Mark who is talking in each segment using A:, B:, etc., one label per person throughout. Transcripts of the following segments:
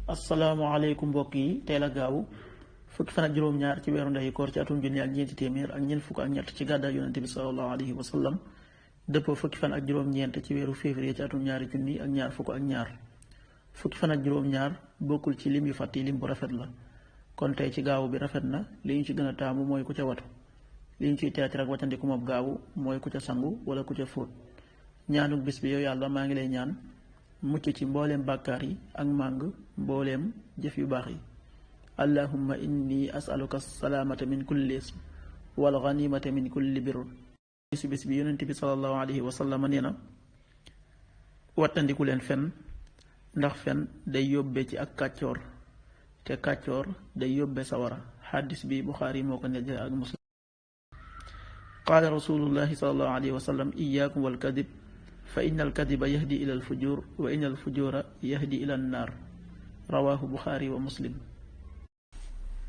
A: asalaamaaleykum mbokk yi teel a gaaw fukki fan ak juróom-ñaar ci weeru ndeyu koor ci atum junni ak ñeenti téeméer ak ñeent fukk ak ñett ci gàddaay yonente bi sallallahu alayhi wa sallam dëppoo fukki fan ak juróom-ñeent ci weeru février ci atum ñaari junni ak ñaar fukk ak ñaar fukki fan ak juróom-ñaar bokkul ci lim yu fàtt yi lim bu rafet la kon tey ci gaawu bi rafet na li ñu ci gën a taamu mooy ku ca watu li ñu ciy teet rek waccandiku moom gaawu mooy ku ca sangu wala ku ca fóot ñaanuk bis bi yow yàlla maa ngi lay ñaan mucc ci mbooleem bàkkaar yi ak màng mbooleem jëf yu baax yi allahumma inni asaluka salaamata min kulli ism wal ganimata min kulli birr bisu bis bi yonent bi sallallahu alayhi wa sallam nee na wattandiku leen fen ndax fen day yóbbe ci ak kàccoor te kàccoor day yóbbe sawara xaddis bi buxaari moo ko nettali ak muslim qaala rasulullahi sallallahu alayhi wa sallam iyaakum wal kadib fa inna alkadiba yahdi ila alfujur wa inna alfujura yahdi ila annaar rawaahu buxaari wa muslim.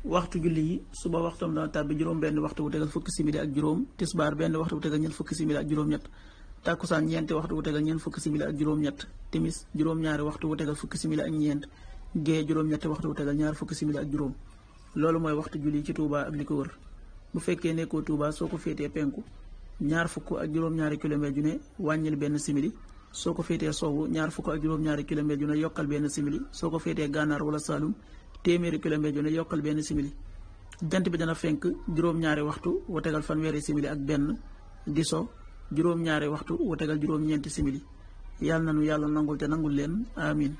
A: waxtu julli yi suba waxtoom dana tàbbi juróom benn waxtu bu tegal fukki simili ak juróom, tisbaar benn waxtu bu tegal ñeent fukki simili ak juróom-ñett, tàkkusaan ñeenti waxtu bu tegal ñeent fukki simili ak juróom-ñett, timis juróom-ñaari waxtu bu tegal fukki simili ak ñeent, gée juróom-ñetti waxtu bu tegal ñaar fukki simili ak juróom. loolu mooy waxtu julli ci Touba ak li ko wër. bu fekkee nekkoo Touba soo ko féetee penku ñaar fukk ak juróom-ñaari kilomètre ju ne wàññil benn simili, soo ko féetee sowwu ñaar fukk ak juróom-ñaari kilomètre ju ne yokkal benn simili, soo ko féetee gànnaar wala Saalum téeméeri kilomètre ju ne yokkal benn simili. jant bi dana fenk juróom-ñaari waxtu wu tegal fanweeri simili ak benn, di so juróom-ñaari waxtu wu tegal juróom-ñeenti simili. yàlla na nu yàlla nangul te nangul leen amin